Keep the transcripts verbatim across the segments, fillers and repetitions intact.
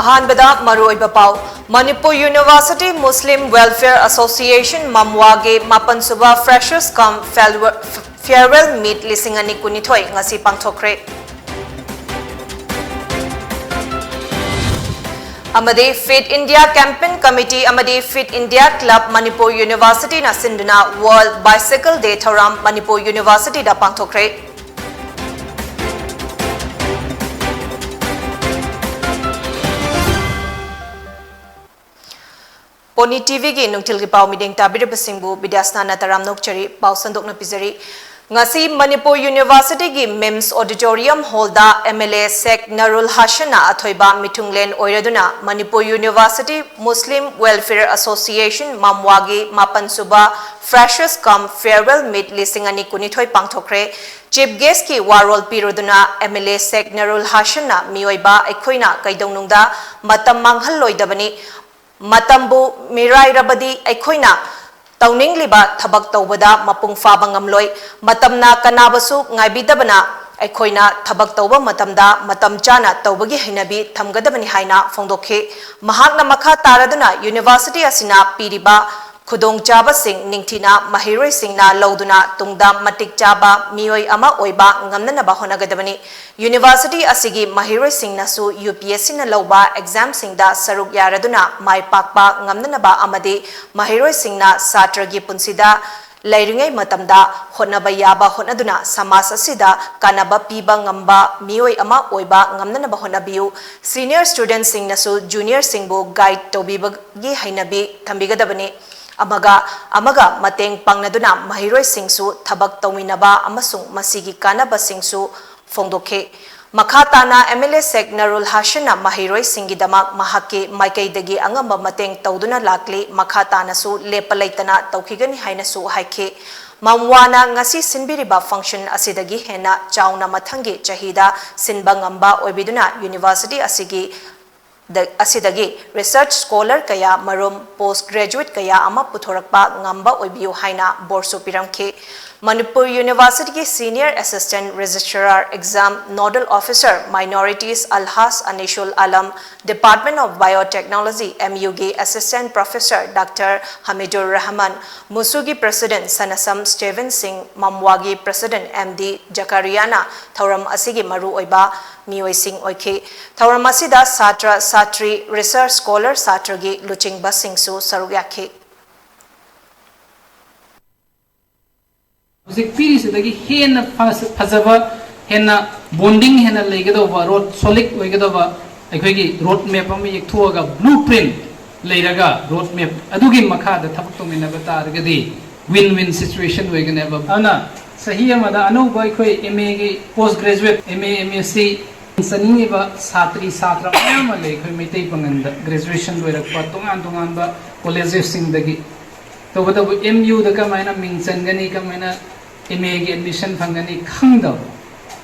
ꯑꯍꯥꯟꯕꯗ ꯃꯔꯨꯑꯣꯏꯕ ꯄꯥꯎ꯫ Manipur university Muslim welfare association ꯃꯝꯋꯥꯒꯤ ꯃꯥꯄꯟꯁꯨꯕ Freshers cum Farewell Meet ꯂꯤꯁꯤꯡ ꯑꯅꯤ ꯀꯨꯟꯅꯤꯊꯣꯏ ꯉꯁꯤ ꯄꯥꯡꯊꯣꯛꯈ꯭ꯔꯦ꯫ ꯑꯃꯗꯤ Fit India Campaign Committee ꯑꯃꯗꯤ Fit India Club ꯃꯅꯤꯄꯨꯔ ꯌꯨꯅꯤꯚꯔꯁꯤꯇꯤꯅ ꯁꯤꯟꯗꯨꯅ World Bicycle Day ꯊꯧꯔꯝ ꯃꯅꯤꯄꯨꯔ ꯌꯨꯅꯤꯚꯔꯁꯤꯇꯤꯗ ꯄꯥꯡꯊꯣꯛꯈ꯭ꯔꯦ꯫ ꯄꯣꯅꯤ ꯇꯤꯚꯤꯒꯤ ꯅꯨꯡꯊꯤꯜꯒꯤ ꯄꯥꯎ ꯃꯤꯠꯌꯦꯡ ꯇꯥꯕꯤꯔꯤꯕꯁꯤꯡꯕꯨ ꯕꯤꯗ꯭ꯌꯥꯁꯅꯥ ꯅꯇꯔꯥꯝ ꯅꯣꯛꯆꯔꯤ꯫ ꯄꯥꯎ ꯁꯟꯗꯣꯛꯅ ꯄꯤꯖꯔꯤ꯫ ꯉꯁꯤ ꯃꯅꯤꯄꯨꯔ ꯌꯨꯅꯤꯚꯔꯁꯤꯇꯤꯒꯤ ꯃꯤꯝꯁ ꯑꯣꯗꯤꯇꯣꯔꯤꯌꯝ ꯍꯣꯜꯗ M L A Sheikh Noorul ꯍꯥꯁꯟꯅ ꯑꯊꯣꯏꯕ ꯃꯤꯊꯨꯡꯂꯦꯟ ꯑꯣꯏꯔꯗꯨꯅ Manipur university Muslim welfare association ꯃꯝꯋꯥꯒꯤ ꯃꯥꯄꯟꯁꯨꯕ Freshers cum Farewell Meet ꯂꯤꯁꯤꯡ ꯑꯅꯤ ꯀꯨꯟꯅꯤꯊꯣꯏ ꯄꯥꯡꯊꯣꯛꯈ꯭ꯔꯦ꯫ ꯆꯤꯐ ꯒꯦꯁꯀꯤ ꯋꯥꯔꯣꯜ ꯄꯤꯔꯨꯗꯨꯅ M L A Sheikh Noorul ꯍꯥꯁꯟꯅ ꯃꯤꯑꯣꯏꯕ ꯑꯩꯈꯣꯏꯅ ꯀꯩꯗꯧꯅꯨꯡꯗ ꯃꯇꯝ ꯃꯥꯡꯍꯜꯂꯣꯏꯗꯕꯅꯤ꯫ ꯃꯇꯝꯕꯨ ꯃꯤꯔꯥꯏꯔꯕꯗꯤ ꯑꯩꯈꯣꯏꯅ ꯇꯧꯅꯤꯡꯂꯤꯕ ꯊꯕꯛ ꯇꯧꯕꯗ ꯃꯄꯨꯡ ꯐꯥꯕ ꯉꯝꯂꯣꯏ꯫ ꯃꯇꯝꯅ ꯀꯅꯥꯕꯨꯁꯨ ꯉꯥꯏꯕꯤꯗꯕꯅ ꯑꯩꯈꯣꯏꯅ ꯊꯕꯛ ꯇꯧꯕ ꯃꯇꯝꯗ ꯃꯇꯝ ꯆꯥꯅ ꯇꯧꯕꯒꯤ ꯍꯩꯅꯕꯤ ꯊꯝꯒꯗꯕꯅꯤ ꯍꯥꯏꯅ ꯐꯣꯡꯗꯣꯛꯈꯤ꯫ ꯃꯍꯥꯛꯅ ꯃꯈꯥ ꯇꯥꯔꯗꯨꯅ ꯌꯨꯅꯤꯚꯔꯁꯤꯇꯤ ꯑꯁꯤꯅ ꯄꯤꯔꯤꯕ ꯈꯨꯗꯣꯡꯆꯥꯕꯁꯤꯡ ꯅꯤꯡꯊꯤꯅ ꯃꯍꯩꯔꯣꯏꯁꯤꯡꯅ ꯂꯧꯗꯨꯅ ꯇꯨꯡꯗ ꯃꯇꯤꯛ ꯆꯥꯕ ꯃꯤꯑꯣꯏ ꯑꯃ ꯑꯣꯏꯕ ꯉꯝꯅꯅꯕ ꯍꯣꯠꯅꯒꯗꯕꯅꯤ꯫ ꯌꯨꯅꯤꯚꯔꯁꯤꯇꯤ ꯑꯁꯤꯒꯤ ꯃꯍꯩꯔꯣꯏꯁꯤꯡꯅꯁꯨ ꯌꯨ ꯄꯤ ꯑꯦꯁ ꯁꯤꯅ ꯂꯧꯕ ꯑꯦꯛꯖꯥꯝꯁꯤꯡꯗ ꯁꯔꯨꯛ ꯌꯥꯔꯗꯨꯅ ꯃꯥꯏ ꯄꯥꯛꯄ ꯉꯝꯅꯅꯕ ꯑꯃꯗꯤ ꯃꯍꯩꯔꯣꯏꯁꯤꯡꯅ ꯁꯥꯇ꯭ꯔꯒꯤ ꯄꯨꯟꯁꯤꯗ ꯂꯩꯔꯤꯉꯩ ꯃꯇꯝꯗ ꯍꯣꯠꯅꯕ ꯌꯥꯕ ꯍꯣꯠꯅꯗꯨꯅ ꯁꯃꯥꯖ ꯑꯁꯤꯗ ꯀꯥꯟꯅꯕ ꯄꯤꯕ ꯉꯝꯕ ꯃꯤꯑꯣꯏ ꯑꯃ ꯑꯣꯏꯕ ꯉꯝꯅꯅꯕ ꯍꯣꯠꯅꯕꯤꯌꯨ꯫ ꯁꯤꯅꯤꯌꯔ ꯁ꯭ꯇꯨꯗꯦꯟꯠꯁꯤꯡꯅꯁꯨ ꯖꯨꯅꯤꯌꯔꯁꯤꯡꯕꯨ ꯒꯥꯏꯗ ꯇꯧꯕꯤꯕꯒꯤ ꯍꯩꯅꯕꯤ ꯊꯝꯕꯤꯒꯗꯕꯅꯤ꯫ ꯑꯃꯒ ꯑꯃꯒ ꯃꯇꯦꯡ ꯄꯥꯡꯅꯗꯨꯅ ꯃꯍꯩꯔꯣꯏꯁꯤꯡꯁꯨ ꯊꯕꯛ ꯇꯧꯃꯤꯟꯅꯕ ꯑꯃꯁꯨꯡ ꯃꯁꯤꯒꯤ ꯀꯥꯟꯅꯕꯁꯤꯡꯁꯨ ꯐꯣꯡꯗꯣꯛꯈꯤ꯫ ꯃꯈꯥ ꯇꯥꯅ M L A Sheikh Noorul ꯍꯥꯁꯟꯅ ꯃꯍꯩꯔꯣꯏꯁꯤꯡꯒꯤꯗꯃꯛ ꯃꯍꯥꯛꯀꯤ ꯃꯥꯏꯀꯩꯗꯒꯤ ꯑꯉꯝꯕ ꯃꯇꯦꯡ ꯇꯧꯗꯨꯅ ꯂꯥꯛꯂꯤ, ꯃꯈꯥ ꯇꯥꯅꯁꯨ ꯂꯦꯞꯄ ꯂꯩꯇꯅ ꯇꯧꯈꯤꯒꯅꯤ ꯍꯥꯏꯅꯁꯨ ꯍꯥꯏꯈꯤ꯫ ꯃꯝꯋꯥꯅ ꯉꯁꯤ ꯁꯤꯟꯕꯤꯔꯤꯕ ꯐꯪꯁꯟ ꯑꯁꯤꯗꯒꯤ ꯍꯦꯟꯅ ꯆꯥꯎꯅ ꯃꯊꯪꯒꯤ ꯆꯍꯤꯗ ꯁꯤꯟꯕ ꯉꯝꯕ ꯑꯣꯏꯕꯤꯗꯨꯅ ꯌꯨꯅꯤꯚꯔꯁꯤꯇꯤ ꯑꯁꯤꯒꯤ ꯗ-, ꯑꯁꯤꯗꯒꯤ ꯔꯤꯁꯔꯆ ꯁ꯭ꯀꯣꯂꯔ ꯀꯌꯥ ꯃꯔꯨꯝ ꯄꯣꯁ ꯒ꯭ꯔꯦꯖꯨꯑꯦꯠ ꯀꯌꯥ ꯑꯃ ꯄꯨꯊꯣꯔꯛꯄ ꯉꯝꯕ ꯑꯣꯏꯕꯤꯌꯨ ꯍꯥꯏꯅ ꯕꯣꯔꯁꯨ ꯄꯤꯔꯝꯈꯤ꯫ ꯃꯅꯤꯄꯨꯔ ꯌꯨꯅꯤꯚꯔꯁꯤꯇꯤꯒꯤ Senior Assistant Registrar Exam Nodal Officer Minorities Alhaj Anisul Alam, Department of Biotechnology, M ꯌꯨꯒꯤ Assistant Professor doctor Hamidur Rahman, ꯃꯨꯁꯨꯒꯤ President ꯁꯅꯁꯝ ꯁ꯭ꯇꯦꯚꯦꯟ ꯁꯤꯡ, ꯃꯝꯋꯥꯒꯤ President ꯑꯦꯝ ꯗꯤ ꯖꯀꯔꯤꯌꯥꯅ ꯊꯧꯔꯝ ꯑꯁꯤꯒꯤ ꯃꯔꯨꯑꯣꯏꯕ ꯃꯤꯑꯣꯏꯁꯤꯡ ꯑꯣꯏꯈꯤ꯫ ꯊꯧꯔꯝ ꯑꯁꯤꯗ ꯁꯥꯇ꯭ꯔ, ꯁꯥꯇ꯭ꯔꯤ, research scholar, ꯁꯥꯇ꯭ꯔꯒꯤ ꯂꯨꯆꯤꯡꯕꯁꯤꯡꯁꯨ ꯁꯔꯨꯛ ꯌꯥꯈꯤ꯫ ꯍꯧꯖꯤꯛ ꯄꯤꯔꯤꯁꯤꯗꯒꯤ ꯍꯦꯟꯅ ꯐ-, ꯐꯖꯕ, ꯍꯦꯟꯅ bonding ꯍꯦꯟꯅ ꯂꯩꯒꯗꯧꯕ, road solid ꯑꯣꯏꯒꯗꯕ ꯑꯩꯈꯣꯏꯒꯤ road map ꯑꯃ ꯌꯦꯛꯊꯣꯛꯑꯒ, blueprint ꯂꯩꯔꯒ, road map ꯑꯗꯨꯒꯤ ꯃꯈꯥꯗ ꯊꯕꯛ ꯇꯧꯃꯤꯟꯅꯕ ꯇꯥꯔꯒꯗꯤ win win situation ꯑꯣꯏꯒꯅꯦꯕ꯫ ꯑꯗꯨꯅ ꯆꯍꯤ ꯑꯃꯗ ꯑꯅꯧꯕ ꯑꯩꯈꯣꯏ ꯑꯦꯝ ꯑꯦꯒꯤ post graduate, M A, M S C ꯆꯠꯅꯤꯡꯉꯤꯕ ꯁꯥꯇ꯭ꯔꯤ ꯁꯥꯇ꯭ꯔ ꯃꯌꯥꯝ ꯑꯃ ꯂꯩ ꯑꯩꯈꯣꯏ ꯃꯩꯇꯩ ꯄꯥꯉꯜꯗ, graduation ꯂꯣꯏꯔꯛꯄ ꯇꯣꯉꯥꯟ ꯇꯣꯉꯥꯟꯕ collegesꯁꯤꯡꯗꯒꯤ꯫ ꯇꯧꯕꯇꯕꯨ ꯑꯦꯝ ꯌꯨꯗ ꯀꯃꯥꯏꯅ ꯃꯤꯡ ꯆꯟꯒꯅꯤ, ꯀꯃꯥꯏꯅ ꯑꯦꯝ ꯑꯦꯒꯤ admission ꯐꯪꯒꯅꯤ ꯈꯪꯗꯕ꯫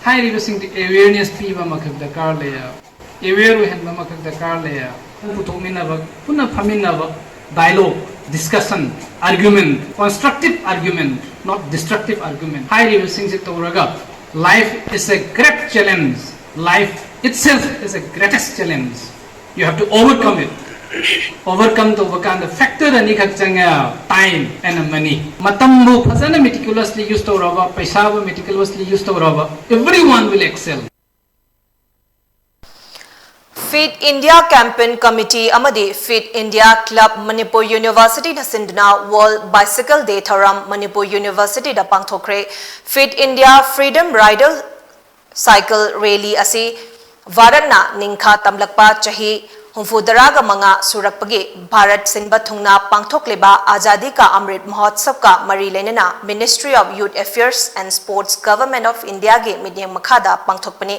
ꯍꯥꯏꯔꯤꯕꯁꯤꯡꯗꯨ awareness ꯄꯤꯕ ꯑꯃꯈꯛ ꯗꯔꯀꯥꯔ ꯂꯩꯌꯦ, aware ꯑꯣꯏꯍꯟꯕ ꯑꯃꯈꯛ ꯗꯔꯀꯥꯔ ꯂꯩꯌꯦ꯫ ꯄꯨꯊꯣꯛꯃꯤꯟꯅꯕ, ꯄꯨꯟꯅ ꯐꯝꯃꯤꯟꯅꯕ, dialogue, discussion, argument, constructive argument, not destructive argument꯫ ꯍꯥꯏꯔꯤꯕꯁꯤꯡꯁꯦ ꯇꯧꯔꯒ, life is a great challenge, life itself is a greatest challenge, you have to overcome it꯫ Overcome ꯇꯧꯕ ꯀꯥꯟꯗ factor ꯑꯅꯤꯈꯛ ꯆꯪꯉꯦ, time and money꯫ ꯃꯇꯝꯕꯨ ꯐꯖꯅ meticulously use ꯇꯧꯔꯕ, ꯄꯩꯁꯥꯕꯨ meticulously use ꯇꯧꯔꯕ, everyone will excel꯫ Fit India Campaign Committee ꯑꯃꯗꯤ Fit India Club Manipur ꯌꯨꯅꯤꯚꯔꯁꯤꯇꯤꯅ ꯁꯤꯟꯗꯨꯅ World Bicycle Day ꯊꯧꯔꯝ ꯃꯅꯤꯄꯨꯔ ꯌꯨꯅꯤꯚꯔꯁꯤꯇꯤꯗ ꯄꯥꯡꯊꯣꯛꯈ꯭ꯔꯦ꯫ Fit India Freedom Rider Cycle Rally ꯑꯁꯤ ꯚꯥꯔꯠꯅ ꯅꯤꯡꯈꯥ ꯇꯝꯂꯛꯄ ꯆꯍꯤ ꯍꯨꯝꯐꯨꯇꯔꯥꯒ ꯃꯉꯥ ꯁꯨꯔꯛꯄꯒꯤ ꯚꯥꯔꯠ ꯁꯤꯟꯕ ꯊꯨꯡꯅ ꯄꯥꯡꯊꯣꯛꯂꯤꯕ ꯑꯖꯥꯗꯤ ꯀꯥ ꯑꯃ꯭ꯔꯤꯠ ꯃꯍꯣꯠꯁꯕꯀ ꯃꯔꯤ ꯂꯩꯅꯅ Ministry of Youth Affairs and Sports, Government of Indiaꯒꯤ ꯃꯤꯠꯌꯦꯡ ꯃꯈꯥꯗ ꯄꯥꯡꯊꯣꯛꯄꯅꯤ꯫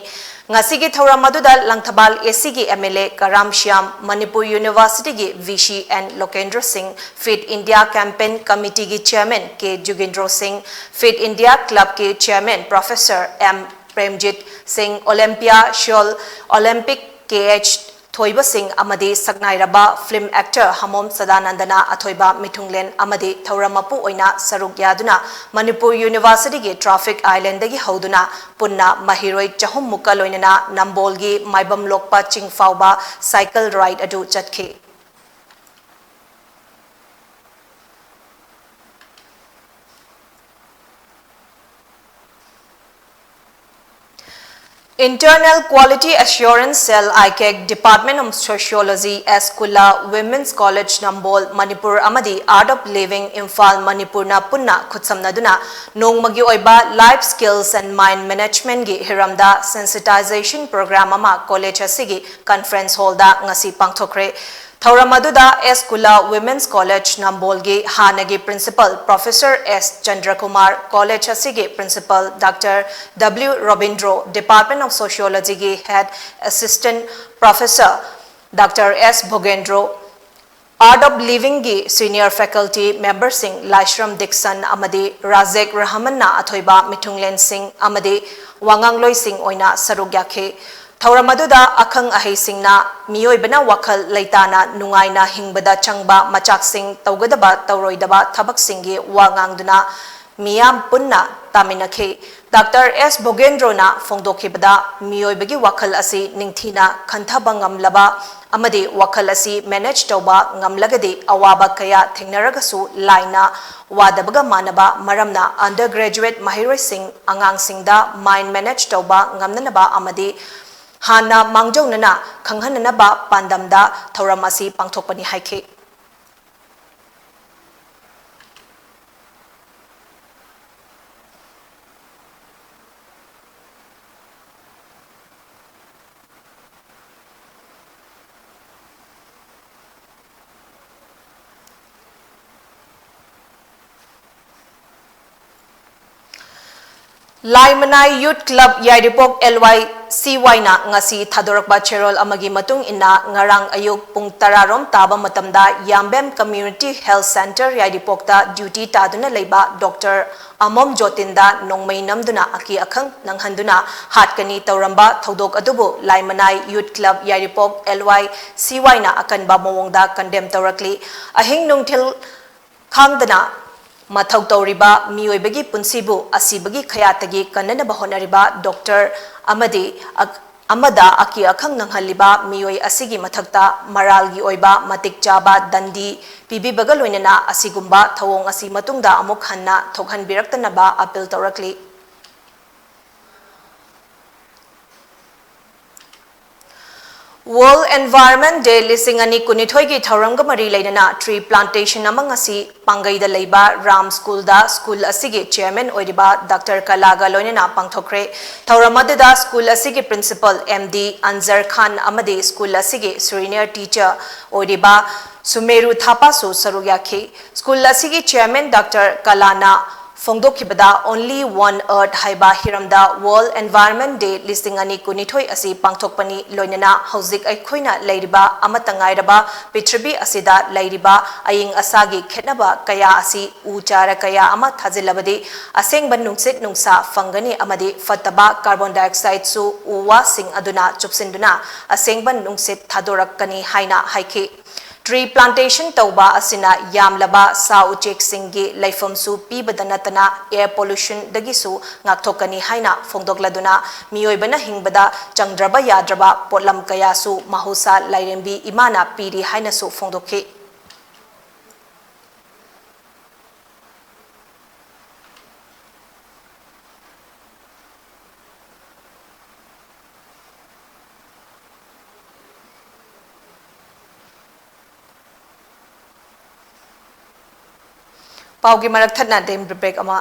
ꯉꯁꯤꯒꯤ ꯊꯧꯔꯝ ꯑꯗꯨꯗ ꯂꯪꯊꯕꯥꯜ ꯑꯦ ꯁꯤꯒꯤ M L A Karam Shyam, Manipur ꯌꯨꯅꯤꯚꯔꯁꯤꯇꯤꯒꯤ V C N Lokendra Singh, Fit India Campaign Committeeꯒꯤ chairman K Jugendro Singh, Fit India Clubꯀꯤ chairman professor M Premjit Singh, Olympian ꯁꯤꯑꯣꯜ, ꯑꯣꯂꯦꯝꯄꯤꯛ ꯀꯦ ꯑꯩꯆ ꯑꯣꯏꯕꯁꯤꯡ ꯑꯃꯗꯤ ꯁꯛꯅꯥꯏꯔꯕ film actor ꯍꯃꯣꯝ ꯁꯗꯥꯅꯟꯗꯅ ꯑꯊꯣꯏꯕ ꯃꯤꯊꯨꯡꯂꯦꯟ ꯑꯃꯗꯤ ꯊꯧꯔꯝ ꯃꯄꯨ ꯑꯣꯏꯅ ꯁꯔꯨꯛ ꯌꯥꯗꯨꯅ ꯃꯅꯤꯄꯨꯔ Universityꯒꯤ Traffic Islandꯗꯒꯤ ꯍꯧꯗꯨꯅ ꯄꯨꯟꯅ ꯃꯍꯩꯔꯣꯏ ꯆꯍꯨꯝ ꯃꯨꯛꯀ ꯂꯣꯏꯅꯅ ꯅꯝꯕꯣꯜꯒꯤ ꯃꯥꯏꯕꯝ ꯂꯣꯛꯄ ꯆꯤꯡ ꯐꯥꯎꯕ cycle ride ꯑꯗꯨ ꯆꯠꯈꯤ꯫ Internal Quality Assurance Cell, ICAC, Department of Sociology, S Kulla Women's College Nambol, Manipur ꯑꯃꯗꯤ Art of Living, Imphal, ꯃꯅꯤꯄꯨꯔꯅ ꯄꯨꯟꯅ ꯈꯨꯠꯁꯝꯅꯗꯨꯅ ꯅꯣꯡꯃꯒꯤ ꯑꯣꯏꯕ Life Skills and Mind Managementꯒꯤ ꯍꯤꯔꯝꯗ sensitization program ꯑꯃ college ꯑꯁꯤꯒꯤ conference hallꯗ ꯉꯁꯤ ꯄꯥꯡꯊꯣꯛꯈ꯭ꯔꯦ꯫ ꯊꯧꯔꯝ ꯑꯗꯨꯗ S Kulla Women's College ꯅꯝꯕꯣꯜꯒꯤ ꯍꯥꯟꯅꯒꯤ principal Professor S Chandrakumar, college ꯑꯁꯤꯒꯤ principal Doctor W Robindro, Department of Sociologyꯒꯤ head assistant professor Doctor S Bhogendro, Art of Livingꯒꯤ senior faculty memberꯁꯤꯡ ꯂꯥꯏꯁ꯭ꯔꯝ ꯗꯤꯛꯁꯟ ꯑꯃꯗꯤ ꯔꯥꯖꯦꯛ ꯔꯍꯃꯟꯅ ꯑꯊꯣꯏꯕ ꯃꯤꯊꯨꯡꯂꯦꯟꯁꯤꯡ ꯑꯃꯗꯤ ꯋꯥꯉꯥꯡꯂꯣꯏꯁꯤꯡ ꯑꯣꯏꯅ ꯁꯔꯨꯛ ꯌꯥꯈꯤ꯫ ꯊꯧꯔꯝ ꯑꯗꯨꯗ ꯑꯈꯪ ꯑꯍꯩꯁꯤꯡꯅ ꯃꯤꯑꯣꯏꯕꯅ ꯋꯥꯈꯜ ꯂꯩꯇꯥꯅ ꯅꯨꯡꯉꯥꯏꯅ ꯍꯤꯡꯕꯗ ꯆꯪꯕ ꯃꯆꯥꯛꯁꯤꯡ ꯇꯧꯒꯗꯕ ꯇꯧꯔꯣꯏꯗꯕ ꯊꯕꯛꯁꯤꯡꯒꯤ ꯋꯥ ꯉꯥꯡꯗꯨꯅ ꯃꯤꯌꯥꯝ ꯄꯨꯟꯅ ꯇꯥꯃꯤꯟꯅꯈꯤ꯫ Doctor S ꯚꯣꯒꯦꯟꯗ꯭ꯔꯣꯅ ꯐꯣꯡꯗꯣꯛꯈꯤꯕꯗ, ꯃꯤꯑꯣꯏꯕꯒꯤ ꯋꯥꯈꯜ ꯑꯁꯤ ꯅꯤꯡꯊꯤꯅ ꯈꯟꯊꯕ ꯉꯝꯂꯕ ꯑꯃꯗꯤ ꯋꯥꯈꯜ ꯑꯁꯤ manage ꯇꯧꯕ ꯉꯝꯂꯒꯗꯤ ꯑꯋꯥꯕ ꯀꯌꯥ ꯊꯦꯡꯅꯔꯒꯁꯨ ꯂꯥꯏꯅ ꯋꯥꯗꯕꯒ ꯃꯥꯟꯅꯕ ꯃꯔꯝꯅ undergraduate ꯃꯍꯩꯔꯣꯏꯁꯤꯡ ꯑꯉꯥꯡꯁꯤꯡꯗ mind manage ꯇꯧꯕ ꯉꯝꯅꯅꯕ ꯑꯃꯗꯤ ꯍꯥꯟꯅ ꯃꯥꯡꯖꯧꯅꯅ ꯈꯪꯍꯟꯅꯅꯕ ꯄꯥꯟꯗꯝꯗ ꯊꯧꯔꯝ ꯑꯁꯤ ꯄꯥꯡꯊꯣꯛꯄꯅꯤ ꯍꯥꯏꯈꯤ꯫ ꯂꯥꯏꯃꯅꯥꯏ Youth Club ꯌꯥꯏꯔꯤꯄꯣꯛ L Y C Yꯅ ꯉꯁꯤ ꯊꯥꯗꯣꯔꯛꯄ ꯆꯦꯔꯣꯜ ꯑꯃꯒꯤ ꯃꯇꯨꯡ ꯏꯟꯅ, ꯉꯔꯥꯡ ꯑꯌꯨꯛ ꯄꯨꯡ ꯇꯔꯥ ꯔꯣꯝ ꯇꯥꯕ ꯃꯇꯝꯗ ꯌꯥꯝꯕꯦꯝ Community Health Centre ꯌꯥꯏꯔꯤꯄꯣꯛꯇ duty ꯇꯥꯗꯨꯅ ꯂꯩꯕ Doctor ꯑꯃꯣꯝ ꯖꯣꯇꯤꯟꯗ ꯅꯣꯡꯃꯩ ꯅꯝꯗꯨꯅ ꯑꯀꯤ ꯑꯈꯪ ꯅꯪꯍꯟꯗꯨꯅ ꯍꯥꯠꯀꯅꯤ ꯇꯧꯔꯝꯕ ꯊꯧꯗꯣꯛ ꯑꯗꯨꯕꯨ ꯂꯥꯏꯃꯅꯥꯏ Youth Club ꯌꯥꯏꯔꯤꯄꯣꯛ L Y C Y ꯅ ꯑꯀꯟꯕ ꯃꯑꯣꯡꯗ condemn ꯇꯧꯔꯛꯂꯤ꯫ ꯑꯍꯤꯡ ꯅꯨꯡꯊꯤꯜ ꯈꯥꯡꯗꯅ ꯃꯊꯧ ꯇꯧꯔꯤꯕ ꯃꯤꯑꯣꯏꯕꯒꯤ ꯄꯨꯟꯁꯤꯕꯨ ꯑꯁꯤꯕꯒꯤ ꯈꯌꯥꯠꯇꯒꯤ ꯀꯟꯅꯅꯕ ꯍꯣꯠꯅꯔꯤꯕ doctor ꯑꯃꯗꯤ ꯑꯛ-, ꯑꯃꯗ ꯑꯀꯤ ꯑꯈꯪ ꯅꯪꯍꯜꯂꯤꯕ ꯃꯤꯑꯣꯏ ꯑꯁꯤꯒꯤ ꯃꯊꯛꯇ ꯃꯔꯥꯜꯒꯤ ꯑꯣꯏꯕ ꯃꯇꯤꯛ ꯆꯥꯕ ꯗꯟꯗꯤ ꯄꯤꯕꯤꯕꯒ ꯂꯣꯏꯅꯅ ꯑꯁꯤꯒꯨꯝꯕ ꯊꯧꯑꯣꯡ ꯑꯁꯤ ꯃꯇꯨꯡꯗ ꯑꯃꯨꯛ ꯍꯟꯅ ꯊꯣꯛꯍꯟꯕꯤꯔꯛꯇꯅꯕ appeal ꯇꯧꯔꯛꯂꯤ꯫ World Environment Day ꯂꯤꯁꯤꯡ ꯑꯅꯤ ꯀꯨꯟꯅꯤꯊꯣꯏꯒꯤ ꯊꯧꯔꯝꯒ ꯃꯔꯤ ꯂꯩꯅꯅ tree plantation ꯑꯃ ꯉꯁꯤ ꯄꯥꯡꯒꯩꯗ ꯂꯩꯕ ꯔꯥꯝ ꯁ꯭ꯀꯨꯜꯗ ꯁ꯭ꯀꯨꯜ ꯑꯁꯤꯒꯤ chairman ꯑꯣꯏꯔꯤꯕ doctor ꯀꯂꯥꯒ ꯂꯣꯏꯅꯅ ꯄꯥꯡꯊꯣꯛꯈ꯭ꯔꯦ꯫ ꯊꯧꯔꯝ ꯑꯗꯨꯗ ꯁ꯭ꯀꯨꯜ ꯑꯁꯤꯒꯤ principal M D ꯑꯟꯖꯔ ꯈꯥꯟ ꯑꯃꯗꯤ ꯁ꯭ꯀꯨꯜ ꯑꯁꯤꯒꯤ senior teacher ꯑꯣꯏꯔꯤꯕ ꯁꯨꯃꯦꯔꯨ ꯊꯥꯄꯥꯁꯨ ꯁꯔꯨꯛ ꯌꯥꯈꯤ꯫ ꯁ꯭ꯀꯨꯜ ꯑꯁꯤꯒꯤ chairman doctor ꯀꯂꯥꯅ ꯐꯣꯡꯗꯣꯛꯈꯤꯕꯗ Only One Earth ꯍꯥꯏꯕ ꯍꯤꯔꯝꯗ World Environment Day ꯂꯤꯁꯤꯡ ꯑꯅꯤ ꯀꯨꯟꯅꯤꯊꯣꯏ ꯑꯁꯤ ꯄꯥꯡꯊꯣꯛꯄꯅꯤ, ꯂꯣꯏꯅꯅ ꯍꯧꯖꯤꯛ ꯑꯩꯈꯣꯏꯅ ꯂꯩꯔꯤꯕ ꯑꯃꯠꯇ ꯉꯥꯏꯔꯕ ꯄ꯭ꯔꯤꯊꯤꯕꯤ ꯑꯁꯤꯗ ꯂꯩꯔꯤꯕ ꯑꯏꯪ ꯑꯁꯥꯒꯤ ꯈꯦꯠꯅꯕ ꯀꯌꯥ ꯑꯁꯤ ꯎ ꯆꯥꯔ ꯀꯌꯥ ꯑꯃ ꯊꯥꯖꯤꯜꯂꯕꯗꯤ ꯑꯁꯦꯡꯕ ꯅꯨꯡꯁꯤꯠ ꯅꯨꯡꯁꯥ ꯐꯪꯒꯅꯤ ꯑꯃꯗꯤ ꯐꯠꯇꯕ carbon dioxideꯁꯨ ꯎ ꯋꯥꯁꯤꯡ ꯑꯗꯨꯅ ꯆꯨꯞꯁꯤꯟꯗꯨꯅ ꯑꯁꯦꯡꯕ ꯅꯨꯡꯁꯤꯠ ꯊꯥꯗꯣꯔꯛꯀꯅꯤ ꯍꯥꯏꯅ ꯍꯥꯏꯈꯤ꯫ Tree plantation ꯇꯧꯕ ꯑꯁꯤꯅ ꯌꯥꯝꯂꯕ ꯁꯥ ꯎꯆꯦꯛꯁꯤꯡꯒꯤ ꯂꯩꯐꯝꯁꯨ ꯄꯤꯕꯗ ꯅꯠꯇꯅ air pollutionꯗꯒꯤꯁꯨ ꯉꯥꯛꯊꯣꯛꯀꯅꯤ ꯍꯥꯏꯅ ꯐꯣꯡꯗꯣꯛꯂꯗꯨꯅ ꯃꯤꯑꯣꯏꯕꯅ ꯍꯤꯡꯕꯗ ꯆꯪꯗ꯭ꯔꯕ ꯌꯥꯗ꯭ꯔꯕ ꯄꯣꯠꯂꯝ ꯀꯌꯥꯁꯨ ꯃꯍꯧꯁꯥ ꯂꯥꯏꯔꯦꯝꯕꯤ ꯏꯃꯥꯅ ꯄꯤꯔꯤ ꯍꯥꯏꯅꯁꯨ ꯐꯣꯡꯗꯣꯛꯈꯤ꯫ ꯄꯥꯎꯒꯤ ꯃꯔꯛ ꯊꯠꯅ ꯗꯦꯝ ꯕ꯭ꯔꯦꯛ ꯑꯃ꯫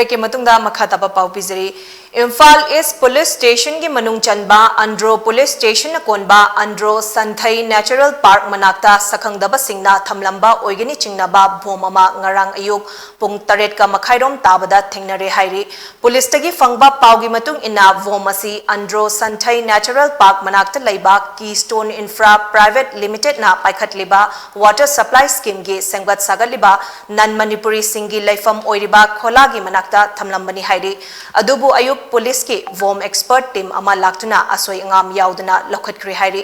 ꯀꯤ ꯃꯇꯨꯡꯗ ꯃꯈꯥ ꯇꯥꯕ ꯄꯥꯎ ꯄꯤꯖꯔꯤ꯫ ꯏꯝꯐꯥꯜ ꯏꯁ ꯄꯨꯂꯤꯁ ꯁ꯭ꯇꯦꯁꯟꯒꯤ ꯃꯅꯨꯡ ꯆꯟꯕ ꯑꯟꯗ꯭ꯔꯣ ꯄꯨꯂꯤꯁ ꯁ꯭ꯇꯦꯁꯟꯅ ꯀꯣꯟꯕ ꯑꯟꯗ꯭ꯔꯣ ꯁꯟꯊꯩ ꯅꯦꯆꯔꯦꯜ ꯄꯥꯔꯛ ꯃꯅꯥꯛꯇ ꯁꯛꯈꯪꯗꯕꯁꯤꯡꯅ ꯊꯝꯂꯝꯕ ꯑꯣꯏꯒꯅꯤ ꯆꯤꯡꯅꯕ ꯕꯣꯝ ꯑꯃ ꯉꯔꯥꯡ ꯑꯌꯨꯛ ꯄꯨꯡ ꯇꯔꯦꯠꯀ ꯃꯈꯥꯏꯔꯣꯝ ꯇꯥꯕꯗ ꯊꯦꯡꯅꯔꯦ ꯍꯥꯏꯔꯤ꯫ ꯄꯨꯂꯤꯁꯇꯒꯤ ꯐꯪꯕ ꯄꯥꯎꯒꯤ ꯃꯇꯨꯡ ꯏꯟꯅ, ꯕꯣꯝ ꯑꯁꯤ ꯑꯟꯗ꯭ꯔꯣ ꯁꯟꯊꯩ ꯅꯦꯆꯔꯦꯜ ꯄꯥꯔꯛ ꯃꯅꯥꯛꯇ ꯂꯩꯕ ꯀꯤꯁ꯭ꯇꯣꯟ ꯏꯟꯐ꯭ꯔꯥ ꯄ꯭ꯔꯥꯏꯚꯦꯠ ꯂꯤꯃꯤꯇꯦꯗꯅ ꯄꯥꯏꯈꯠꯂꯤꯕ ꯋꯥꯇꯔ ꯁꯄ꯭ꯂꯥꯏ ꯁ꯭ꯀꯤꯝꯒꯤ ꯁꯦꯝꯒꯠ ꯁꯥꯒꯠꯂꯤꯕ ꯅꯟ ꯃꯅꯤꯄꯨꯔꯤꯁꯤꯡꯒꯤ ꯂꯩꯐꯝ ꯑꯣꯏꯔꯤꯕ ꯈꯣꯂꯥꯒꯤ ꯃꯅꯥꯛꯇ ꯊꯝꯂꯝꯕꯅꯤ ꯍꯥꯏꯔꯤ꯫ ꯑꯗꯨꯕꯨ ꯑꯌꯨꯛ ꯄꯨꯂꯤꯁꯀꯤ ꯕꯣꯝ ꯑꯦꯛꯁꯄꯔꯠ ꯇꯤꯝ ꯑꯃ ꯂꯥꯛꯇꯨꯅ ꯑꯁꯣꯏ ꯑꯉꯥꯝ ꯌꯥꯎꯗꯅ ꯂꯧꯈꯠꯈ꯭ꯔꯦ ꯍꯥꯏꯔꯤ꯫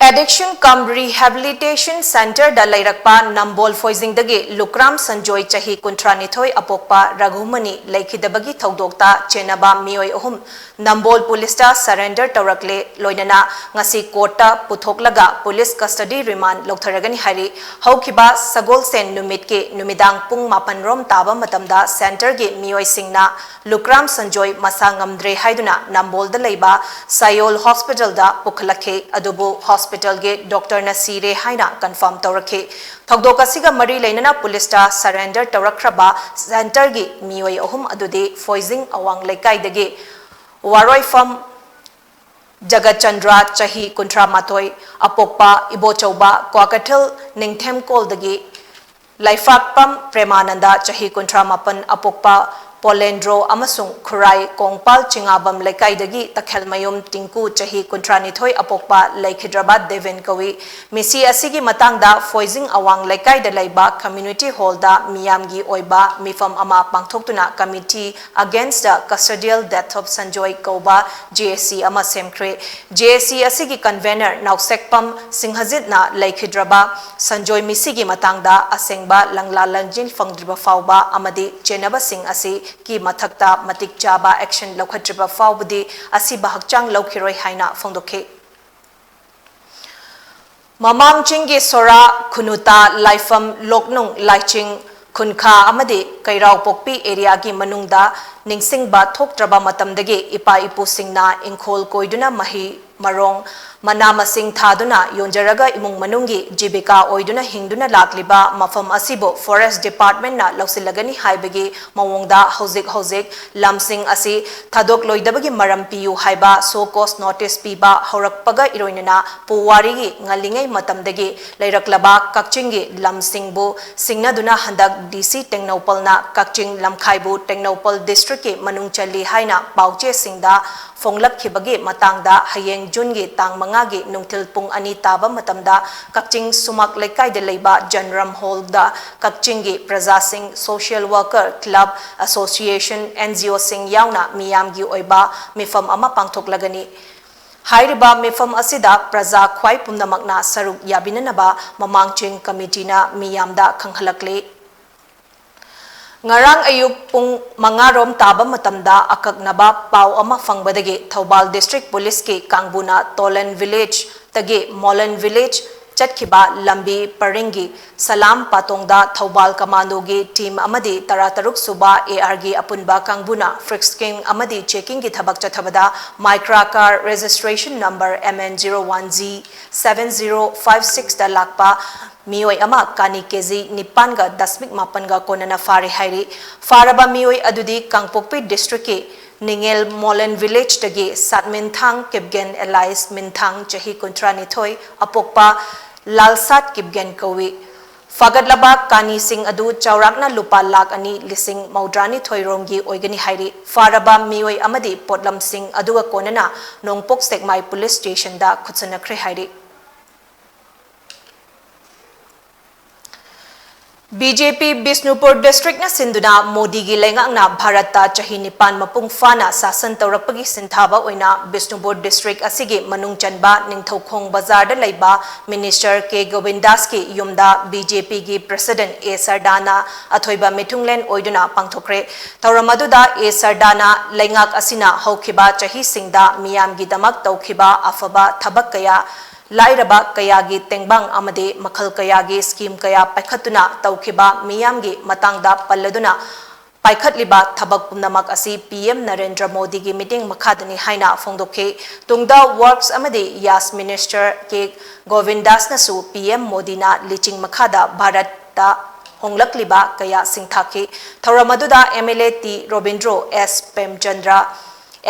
Addiction cum Rehabilitation Centreꯗ ꯂꯩꯔꯛꯄ ꯅꯝꯕꯣꯜ ꯐꯣꯏꯖꯤꯡꯗꯒꯤ ꯂꯨꯀ꯭ꯔꯥꯝ ꯁꯟꯖꯣꯏ, ꯆꯍꯤ ꯀꯨꯟꯊ꯭ꯔꯥ ꯅꯤꯊꯣꯏ, ꯑꯄꯣꯛꯄ ꯔꯘꯨꯃꯅꯤ, ꯂꯩꯈꯤꯗꯕꯒꯤ ꯊꯧꯗꯣꯛꯇ ꯆꯦꯟꯅꯕ ꯃꯤꯑꯣꯏ ꯑꯍꯨꯝ ꯅꯝꯕꯣꯜ ꯄꯨꯂꯤꯁꯇ ꯁꯔꯦꯟꯗꯔ ꯇꯧꯔꯛꯂꯦ, ꯂꯣꯏꯅꯅ ꯉꯁꯤ ꯀꯣꯔꯠꯇ ꯄꯨꯊꯣꯛꯂꯒ ꯄꯨꯂꯤꯁ ꯀꯁꯇꯗꯤ ꯔꯤꯃꯥꯟꯗ ꯂꯧꯊꯔꯒꯅꯤ ꯍꯥꯏꯔꯤ꯫ ꯍꯧꯈꯤꯕ ꯁꯒꯣꯜꯁꯦꯟ ꯅꯨꯃꯤꯠꯀꯤ ꯅꯨꯃꯤꯗꯥꯡ ꯄꯨꯡ ꯃꯥꯄꯟ ꯔꯣꯝ ꯇꯥꯕ ꯃꯇꯝꯗ ꯁꯦꯟꯇꯔꯒꯤ ꯃꯤꯑꯣꯏꯁꯤꯡꯅ ꯂꯨꯀ꯭ꯔꯥꯝ ꯁꯟꯖꯣꯏ ꯃꯁꯥ ꯉꯝꯗ꯭ꯔꯦ ꯍꯥꯏꯗꯨꯅ ꯅꯝꯕꯣꯜꯗ ꯂꯩꯕ ꯁꯥꯌꯣꯜ ꯍꯣꯁꯄꯤꯇꯥꯜꯗ ꯄꯨꯈꯠꯂꯛꯈꯤ꯫ ꯑꯗꯨꯕꯨ ꯍꯣꯁꯄꯤꯇꯥꯜꯒꯤ ꯗꯣꯛꯇꯔꯅ ꯁꯤꯔꯦ ꯍꯥꯏꯅ ꯀꯟꯐꯥꯔꯝ ꯇꯧꯔꯛꯈꯤ꯫ ꯊꯧꯗꯣꯛ ꯑꯁꯤꯒ ꯃꯔꯤ ꯂꯩꯅꯅ ꯄꯨꯂꯤꯁꯇ ꯁꯔꯦꯟꯗꯔ ꯇꯧꯔꯛꯈ꯭ꯔꯕ ꯁꯦꯟꯇꯔꯒꯤ ꯃꯤꯑꯣꯏ ꯑꯍꯨꯝ ꯑꯗꯨꯗꯤ ꯐꯣꯏꯖꯤꯡ ꯑꯋꯥꯡ ꯂꯩꯀꯥꯏꯗꯒꯤ ꯋꯥꯔꯣꯏꯐꯝ ꯖꯒꯠꯆꯟꯗ꯭ꯔ, ꯆꯍꯤ ꯀꯨꯟꯊ꯭ꯔꯥ ꯃꯥꯊꯣꯏ, ꯑꯄꯣꯛꯄ ꯏꯕꯣꯆꯧꯕ ꯀ꯭ꯋꯥꯀꯩꯊꯦꯜ ꯅꯤꯡꯊꯦꯝꯀꯣꯜꯗꯒꯤ ꯂꯩꯐꯥꯛꯄꯝ ꯄ꯭ꯔꯦꯃꯥꯅꯟꯗ, ꯆꯍꯤ ꯀꯨꯟꯊ꯭ꯔꯥ ꯃꯥꯄꯟ, ꯑꯄꯣꯛꯄ ꯄꯣꯂꯦꯟꯗ꯭ꯔꯣ ꯑꯃꯁꯨꯡ ꯈꯨꯔꯥꯏ ꯀꯣꯡꯄꯥꯜ ꯆꯤꯉꯥꯕꯝ ꯂꯩꯀꯥꯏꯗꯒꯤ ꯇꯈꯦꯜꯃꯌꯨꯝ ꯇꯤꯡꯀꯨ, ꯆꯍꯤ ꯀꯨꯟꯊ꯭ꯔꯥ ꯅꯤꯊꯣꯏ, ꯑꯄꯣꯛꯄ ꯂꯩꯈꯤꯗ꯭ꯔꯕ ꯗꯦꯕꯦꯟ ꯀꯧꯏ꯫ ꯃꯤꯁꯤ ꯑꯁꯤꯒꯤ ꯃꯇꯥꯡꯗ ꯐꯣꯏꯖꯤꯡ ꯑꯋꯥꯡ ꯂꯩꯀꯥꯏꯗ ꯂꯩꯕ ꯀꯝꯃ꯭ꯌꯨꯅꯤꯇꯤ ꯍꯣꯜꯗ ꯃꯤꯌꯥꯝꯒꯤ ꯑꯣꯏꯕ ꯃꯤꯐꯝ ꯑꯃ ꯄꯥꯡꯊꯣꯛꯇꯨꯅ committee Against the Custodial Death of Sanjoy ꯀꯧꯕ ꯖꯦ ꯑꯦ ꯁꯤ ꯑꯃ ꯁꯦꯝꯈ꯭ꯔꯦ꯫ ꯖꯦ ꯑꯦ ꯁꯤ ꯑꯁꯤꯒꯤ ꯀꯟꯚꯦꯅꯔ ꯅꯥꯎꯁꯦꯛꯄꯝ ꯁꯤꯡꯍꯖꯤꯠꯅ ꯂꯩꯈꯤꯗ꯭ꯔꯕ ꯁꯟꯖꯣꯏ ꯃꯤꯁꯤꯒꯤ ꯃꯇꯥꯡꯗ ꯑꯁꯦꯡꯕ ꯂꯪꯂꯥ ꯂꯪꯖꯤꯟ ꯐꯪꯗ꯭ꯔꯤꯕ ꯐꯥꯎꯕ ꯑꯃꯗꯤ ꯆꯦꯟꯅꯕꯁꯤꯡ ꯑꯁꯤꯒꯤ ꯃꯊꯛꯇ ꯃꯇꯤꯛ ꯆꯥꯕ ꯑꯦꯛꯁꯟ ꯂꯧꯈꯠꯇ꯭ꯔꯤꯕ ꯐꯥꯎꯕꯗꯤ ꯑꯁꯤꯕ ꯍꯛꯆꯥꯡ ꯂꯧꯈꯤꯔꯣꯏ ꯍꯥꯏꯅ ꯐꯣꯡꯗꯣꯛꯈꯤ꯫ ꯃꯃꯥꯡ ꯆꯤꯡꯒꯤ ꯁꯣꯔꯥ, ꯈꯨꯅꯨꯇꯥ, ꯂꯥꯏꯐꯝ, ꯂꯣꯛꯅꯨꯡ, ꯂꯥꯏꯆꯤꯡ, ꯈꯨꯟꯈꯥ ꯑꯃꯗꯤ ꯀꯩꯔꯥꯎꯄꯣꯛꯄꯤ ꯑꯦꯔꯤꯌꯥꯒꯤ ꯃꯅꯨꯡꯗ ꯅꯤꯡꯁꯤꯡꯕ ꯊꯣꯛꯇ꯭ꯔꯕ ꯃꯇꯝꯗꯒꯤ ꯏꯄꯥ ꯏꯄꯨꯁꯤꯡꯅ ꯏꯪꯈꯣꯜ ꯀꯣꯏꯗꯨꯅ ꯃꯍꯩ ꯃꯔꯣꯡ ꯃꯅꯥ ꯃꯁꯤꯡ ꯊꯥꯗꯨꯅ ꯌꯣꯟꯖꯔꯒ ꯏꯃꯨꯡ ꯃꯅꯨꯡꯒꯤ ꯖꯤꯕꯤꯀꯥ ꯑꯣꯏꯗꯨꯅ ꯍꯤꯡꯗꯨꯅ ꯂꯥꯛꯂꯤꯕ ꯃꯐꯝ ꯑꯁꯤꯕꯨ Forest Departmentꯅ ꯂꯧꯁꯤꯜꯂꯒꯅꯤ ꯍꯥꯏꯕꯒꯤ ꯃꯑꯣꯡꯗ ꯍꯧꯖꯤꯛ ꯍꯧꯖꯤꯛ ꯂꯝꯁꯤꯡ ꯑꯁꯤ ꯊꯥꯗꯣꯛꯂꯣꯏꯗꯕꯒꯤ ꯃꯔꯝ ꯄꯤꯌꯨ ꯍꯥꯏꯕ show cause notice ꯄꯤꯕ ꯍꯧꯔꯛꯄꯒ ꯏꯔꯣꯏꯅꯅ ꯄꯨꯋꯥꯔꯤꯒꯤ ꯉꯜꯂꯤꯉꯩ ꯃꯇꯝꯗꯒꯤ ꯂꯩꯔꯛꯂꯕ ꯀꯛꯆꯤꯡꯒꯤ ꯂꯝꯁꯤꯡꯕꯨ ꯁꯤꯡꯅꯗꯨꯅ ꯍꯟꯗꯛ D C ꯇꯦꯡꯅꯧꯄꯜꯅ ꯀꯛꯆꯤꯡ ꯂꯝꯈꯥꯏꯕꯨ ꯇꯦꯡꯅꯧꯄꯜ districtꯀꯤ ꯃꯅꯨꯡ ꯆꯜꯂꯤ ꯍꯥꯏꯅ ꯄꯥꯎꯆꯦꯁꯤꯡꯗ ꯐꯣꯡꯂꯛꯈꯤꯕꯒꯤ ꯃꯇꯥꯡꯗ ꯍꯌꯦꯡ Juneꯒꯤ ꯇꯥꯡ ꯃꯉꯥꯒꯤ ꯅꯨꯡꯊꯤꯜ ꯄꯨꯡ ꯑꯅꯤ ꯇꯥꯕ ꯃꯇꯝꯗ ꯀꯛꯆꯤꯡ ꯁꯨꯃꯥꯛ ꯂꯩꯀꯥꯏꯗ ꯂꯩꯕ ꯖꯟꯔꯝ ꯍꯣꯜꯗ ꯀꯛꯆꯤꯡꯒꯤ ꯄ꯭ꯔꯖꯥꯁꯤꯡ, social worker, club, association, N G Oꯁꯤꯡ ꯌꯥꯎꯅ ꯃꯤꯌꯥꯝꯒꯤ ꯑꯣꯏꯕ ꯃꯤꯐꯝ ꯑꯃ ꯄꯥꯡꯊꯣꯛꯂꯒꯅꯤ꯫ ꯍꯥꯏꯔꯤꯕ ꯃꯤꯐꯝ ꯑꯁꯤꯗ ꯄ꯭ꯔꯖꯥ ꯈ꯭ꯋꯥꯏ ꯄꯨꯝꯅꯃꯛꯅ ꯁꯔꯨꯛ ꯌꯥꯕꯤꯅꯅꯕ ꯃꯃꯥꯡ ꯆꯤꯡ ꯀꯃꯤꯇꯤꯅ ꯃꯤꯌꯥꯝꯗ ꯈꯪꯍꯜꯂꯛꯂꯤ꯫ ꯉꯔꯥꯡ ꯑꯌꯨꯛ ꯄꯨꯡ ꯃꯉꯥ ꯔꯣꯝ ꯇꯥꯕ ꯃꯇꯝꯗ ꯑꯀꯛꯅꯕ ꯄꯥꯎ ꯑꯃ ꯐꯪꯕꯗꯒꯤ ꯊꯧꯕꯥꯜ District Policeꯀꯤ ꯀꯥꯡꯕꯨꯅ ꯇꯣꯂꯟ Villageꯇꯒꯤ ꯃꯣꯂꯟ Village ꯆꯠꯈꯤꯕ ꯂꯝꯕꯤ ꯄꯔꯤꯡꯒꯤ ꯁꯂꯥꯝ ꯄꯥꯇꯣꯡꯗ ꯊꯧꯕꯥꯜ Commandoꯒꯤ team ꯑꯃꯗꯤ ꯇꯔꯥꯇꯔꯨꯛ ꯁꯨꯕ A Rꯒꯤ ꯑꯄꯨꯟꯕ ꯀꯥꯡꯕꯨꯅ frisking ꯑꯃꯗꯤ checkingꯒꯤ ꯊꯕꯛ ꯆꯠꯊꯕꯗ Micra car registration number M N zero one Z seven zero five sixꯇ ꯂꯥꯛꯄ ꯃꯤꯑꯣꯏ ꯑꯃ ꯀꯥꯅꯤ ꯀꯦꯖꯤ ꯅꯤꯄꯥꯟꯒ ꯗꯁꯃꯤꯛ ꯃꯥꯄꯟꯒ ꯀꯣꯟꯅꯅ ꯐꯥꯔꯦ ꯍꯥꯏꯔꯤ꯫ ꯐꯥꯔꯕ ꯃꯤꯑꯣꯏ ꯑꯗꯨꯗꯤ ꯀꯥꯡꯄꯣꯛꯄꯤ Districtꯀꯤ ꯅꯤꯉꯦꯜ ꯃꯣꯂꯟ Villageꯇꯒꯤ ꯁꯥꯠꯃꯤꯟꯊꯥꯡ ꯀꯤꯞꯒꯦꯟ alias ꯃꯤꯟꯊꯥꯡ, ꯆꯍꯤ ꯀꯨꯟꯊ꯭ꯔꯥ ꯅꯤꯊꯣꯏ, ꯑꯄꯣꯛꯄ ꯂꯥꯜꯁꯥꯠ ꯀꯤꯞꯒꯦꯟ ꯀꯧꯏ꯫ ꯐꯥꯒꯠꯂꯕ ꯀꯥꯅꯤꯁꯤꯡ ꯑꯗꯨ ꯆꯥꯎꯔꯥꯛꯅ ꯂꯨꯄꯥ ꯂꯥꯈ ꯑꯅꯤ ꯂꯤꯁꯤꯡ ꯃꯧꯗ꯭ꯔꯥ ꯅꯤꯊꯣꯏ ꯔꯣꯝꯒꯤ ꯑꯣꯏꯒꯅꯤ ꯍꯥꯏꯔꯤ꯫ ꯐꯥꯔꯕ ꯃꯤꯑꯣꯏ ꯑꯃꯗꯤ ꯄꯣꯠꯂꯝꯁꯤꯡ ꯑꯗꯨꯒ ꯀꯣꯟꯅꯅ ꯅꯣꯡꯄꯣꯛ ꯁꯦꯛꯃꯥꯏ Police Stationꯗ ꯈꯨꯠꯁꯤꯟꯅꯈ꯭ꯔꯦ ꯍꯥꯏꯔꯤ꯫ B J P ꯕꯤꯁꯅꯨꯄꯨꯔ Districtꯅ ꯁꯤꯟꯗꯨꯅ ꯃꯣꯗꯤꯒꯤ ꯂꯩꯉꯥꯛꯅ ꯚꯥꯔꯠꯇ ꯆꯍꯤ ꯅꯤꯄꯥꯟ ꯃꯄꯨꯡ ꯐꯥꯅ ꯁꯥꯁꯟ ꯇꯧꯔꯛꯄꯒꯤ ꯁꯤꯟꯊꯥꯕ ꯑꯣꯏꯅ ꯕꯤꯁꯅꯨꯄꯨꯔ District ꯑꯁꯤꯒꯤ ꯃꯅꯨꯡ ꯆꯟꯕ ꯅꯤꯡꯊꯧꯈꯣꯡ ꯕꯖꯥꯔꯗ ꯂꯩꯕ Minister K Govindasꯀꯤ ꯌꯨꯝꯗ B J Pꯒꯤ President A Sardanaꯅ ꯑꯊꯣꯏꯕ ꯃꯤꯊꯨꯡꯂꯦꯟ ꯑꯣꯏꯗꯨꯅ ꯄꯥꯡꯊꯣꯛꯈ꯭ꯔꯦ꯫ ꯊꯧꯔꯝ ꯑꯗꯨꯗ A Sardanaꯅ ꯂꯩꯉꯥꯛ ꯑꯁꯤꯅ ꯍꯧꯈꯤꯕ ꯆꯍꯤꯁꯤꯡꯗ ꯃꯤꯌꯥꯝꯒꯤꯗꯃꯛ ꯇꯧꯈꯤꯕ ꯑꯐꯕ ꯊꯕꯛ ꯀꯌꯥ, ꯂꯥꯏꯔꯕ ꯀꯌꯥꯒꯤ ꯇꯦꯡꯕꯥꯡ ꯑꯃꯗꯤ ꯃꯈꯜ ꯀꯌꯥꯒꯤ scheme ꯀꯌꯥ ꯄꯥꯏꯈꯠꯇꯨꯅ ꯇꯧꯈꯤꯕ ꯃꯤꯌꯥꯝꯒꯤ ꯃꯇꯥꯡꯗ ꯄꯜꯂꯗꯨꯅ, ꯄꯥꯏꯈꯠꯂꯤꯕ ꯊꯕꯛ ꯄꯨꯝꯅꯃꯛ ꯑꯁꯤ ꯄꯤ ꯑꯦꯝ ꯅꯔꯦꯟꯗ꯭ꯔ ꯃꯣꯗꯤꯒꯤ ꯃꯤꯠꯌꯦꯡ ꯃꯈꯥꯗꯅꯤ ꯍꯥꯏꯅ ꯐꯣꯡꯗꯣꯛꯈꯤ꯫ ꯇꯨꯡꯗ Works ꯑꯃꯗꯤ Yas Minister ꯀꯦ ꯒꯣꯕꯤꯟꯗꯥꯁꯅꯁꯨ ꯄꯤ ꯑꯦꯝ ꯃꯣꯗꯤꯅ ꯂꯤꯆꯤꯡ ꯃꯈꯥꯗ ꯚꯥꯔꯠꯇ ꯍꯣꯡꯂꯛꯂꯤꯕ ꯀꯌꯥ ꯁꯤꯡꯊꯥꯈꯤ꯫ ꯊꯧꯔꯝ ꯑꯗꯨꯗ M L A T Robindro, S Premchandra,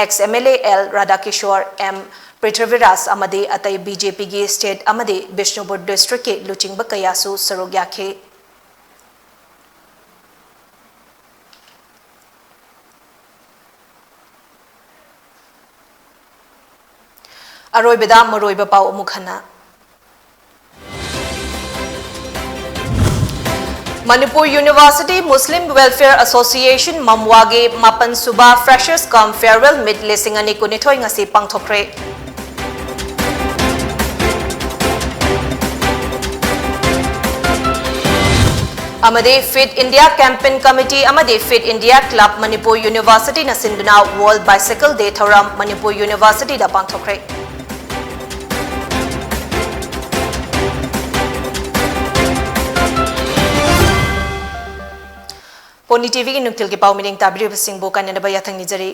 ex M L A L Radhakishore, M Prithviraj ꯑꯃꯗꯤ ꯑꯇꯩ ꯕꯤ ꯖꯦ ꯄꯤꯒꯤ state ꯑꯃꯗꯤ ꯕꯤꯁꯅꯨꯄꯨꯔ district ꯀꯤ ꯂꯨꯆꯤꯡꯕ ꯀꯌꯥꯁꯨ ꯁꯔꯨꯛ ꯌꯥꯈꯤ꯫ ꯑꯔꯣꯏꯕꯗ ꯃꯔꯨꯑꯣꯏꯕ ꯄꯥꯎ ꯑꯃꯨꯛ ꯍꯟꯅ꯫ Manipur University Muslim Welfare Association, ꯃꯝꯋꯥꯒꯤ ꯃꯥꯄꯟ ꯁꯨꯕ Freshers cum Farewell Meet ꯂꯤꯁꯤꯡ ꯑꯅꯤ ꯀꯨꯟꯅꯤꯊꯣꯏ ꯉꯁꯤ ꯄꯥꯡꯊꯣꯛꯈ꯭ꯔꯦ꯫ ꯑꯃꯗꯤ Fit India Campaign Committee ꯑꯃꯗꯤ Fit India Club Manipur University ꯅ ꯁꯤꯟꯗꯨꯅ World Bicycle Day ꯊꯧꯔꯝ ꯃꯅꯤꯄꯨꯔ University ꯗ ꯄꯥꯡꯊꯣꯛꯈ꯭ꯔꯦ꯫ ꯄꯣꯅꯤ ꯇꯤ ꯚꯤ ꯒꯤ ꯅꯨꯡꯊꯤꯜꯒꯤ ꯄꯥꯎ ꯃꯤꯠꯌꯦꯡ ꯇꯥꯕꯤꯔꯤꯕꯁꯤꯡꯕꯨ ꯀꯥꯏꯅꯅꯕ ꯌꯥꯊꯪ ꯅꯤꯖꯔꯤ꯫